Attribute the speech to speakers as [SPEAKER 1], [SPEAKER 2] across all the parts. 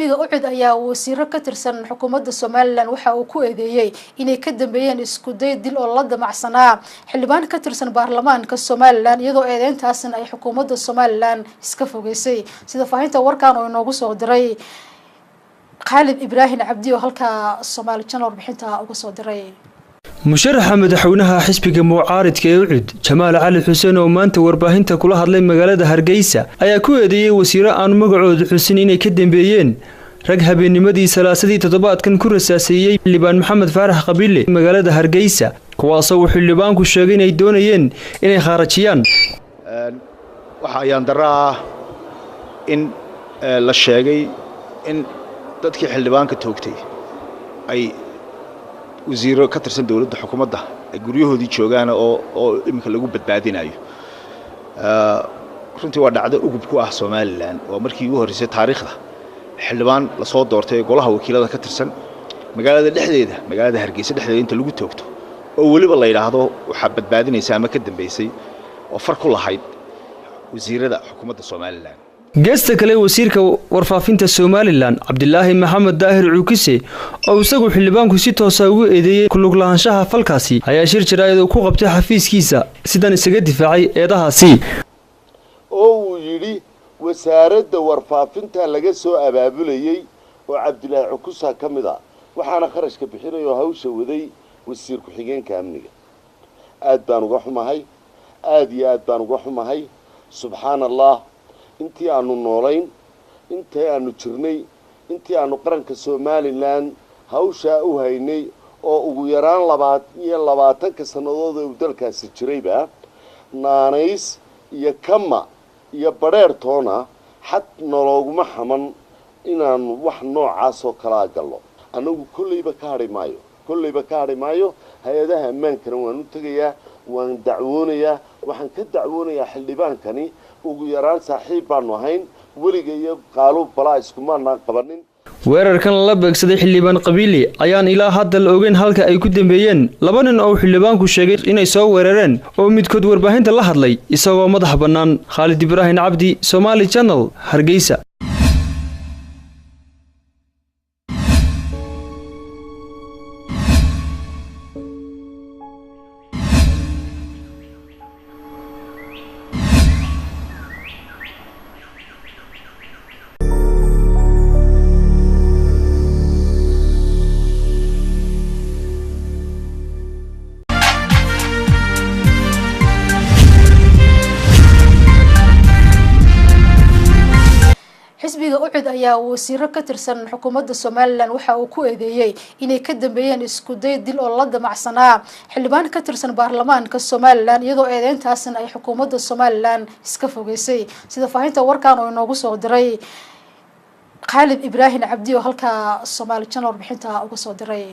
[SPEAKER 1] Xisbiga UCID ayaa wasiiro ka tirsan xukuumadda Somaliland waxa uu ku eedeeyey inay ka dambeeyeen isku day dil oo la damacsanaa xildhibaan ka tirsan baarlamaanka Somaliland, iyadoo eedeyntaasna ay xukuumadda Somaliland iska fogeysay. Sida faahinta warkan oo inoogu soo diray Khaalid Ibraahim Cabdi oo halkaa Somaali Channel warbixinta uga soo diray.
[SPEAKER 2] Musharaxa madaxweynaha xisbiga mucaaridka ee UCID, Jamaal Cali Xuseen, oo maanta warbaahinta kula hadlay magaalada Hargeysa, ayaa ku eedeeyey wasiiro aanu magacooda xusin inay ka dambeeyeen rag habeennimadii Salaasadii toddobaadkan ku rasaaseeyey xildhibaan Maxamed Faarax Qabiile magaalada Hargeysa, kuwaasoo uu xildhibaanku sheegay inay doonayeen inay khaarajiyaan.
[SPEAKER 3] Waxa ayaan darro ah in la sheegay in dadkii xildhibaanka toogtay ay wasiiro ka tirsan dowladda xukuumadda ay guryahoodii joogaan oo iminka lagu badbaadinayo. Runtii waa dhacdo ugub ku ah Somaliland. Waa markii ugu horreysay taariikhda xildhibaan lasoo doortay ee golaha wakiilada ka tirsan magaalada dhexdeeda, magaalada Hargeysa dhexdeeda, inta lagu toogto oo weliba la yidhaahdo waxaa badbaadinaysa ama ka dambeysay oo far ku lahayd wasiirada xukuumadda Somaliland.
[SPEAKER 2] Geesta kale, wasiirka warfaafinta Somaliland, Cabdilaahi Maxamed Daahir Cuukise, oo isagu xildhibaanku si toosa ugu eedeeyey kulug lahaanshaha falkaasi, ayaa shir jaraa'id uu ku qabtay xafiiskiisa sidan isaga difaacay eedahaasi.
[SPEAKER 4] Oo uu yidhi wasaaradda warfaafinta laga soo abaabulayey oo Cabdilaahi Cukusa ka mid a, waxaana kharashka bixinaya oo hawsha waday wasiir ku-xigeenka amniga. Aad baan uga xumahay, aad iyo aad baan uga xumahay. Subxaana Allah, intii aanu noolayn, intii aanu jirnay, intii aanu qaranka Somaliland hawshaa u haynay oo ugu yaraan 22-ka sannadood ee uu dalkaasi jirayba, naanays iyo kama iyo badheer toona xad nolooguma xaman inaanu wax noocaas oo kalaa gallo. Annagu kollayba ka hadhi maayo, kollayba ka hadhi maayo. Hay-adaha ammaankana waan u tegayaa, waan dacwoonayaa. Waxaan ka dacwoonayaa xildhibaankani. Ugu yaraan saaxiib baanu ahayn, weliga iyo qaaluub balaa iskumaanaan qabanin.
[SPEAKER 2] Weerarkan lala beegsaday xildhibaan Qabiili ayaan ilaa hadda la ogeyn halka ay ku dambeeyeen laba nin oo xildhibaanku sheegay inay soo weerareen, oo midkood warbaahinta la hadlay isagoo madax bannaan. Khaalid Ibraahim Cabdi, Somaali Channel, Hargeysa.
[SPEAKER 1] Xisbiga UCID ayaa wasiiro ka tirsan xukuumadda Somaliland waxa uu ku eedeeyey inay ka dambeeyeen isku day dil oo la damacsanaa xildhibaan ka tirsan baarlamaanka Somaliland, iyadoo eedeyntaasna ay xukuumadda Somaliland iska fogeysay. Sida faahinta warkan oo inoogu soo diray Khaalid Ibraahim Cabdi oo halkaa Somaali Channel warbixinta uga soo diray.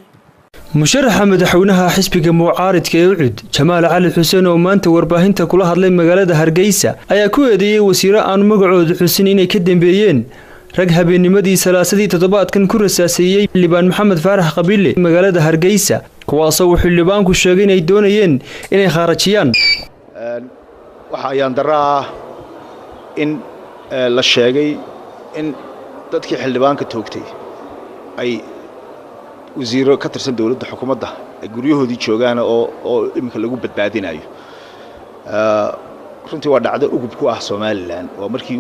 [SPEAKER 2] Musharaxa madaxweynaha xisbiga mucaaridka ee UCID, Jamaal Cali Xuseen, oo maanta warbaahinta kula hadlay magaalada Hargeysa, ayaa ku eedeeyey wasiiro aanu magacooda xusin inay ka dambeeyeen rag habeennimadii Salaasadii toddobaadkan ku rasaaseeyey xildhibaan Maxamed Faarax Qabiile magaalada Hargeysa, kuwaasoo uu xildhibaanku sheegay inay doonayeen inay khaarajiyaan.
[SPEAKER 3] Waxa ayaan darro ah in la sheegay in dadkii xildhibaanka toogtay ay wasiiro ka tirsan dowladda xukuumadda ay guryahoodii joogaan oo iminka lagu badbaadinayo. Runtii waa dhacdo ugub ku ah Somaliland. Waa markii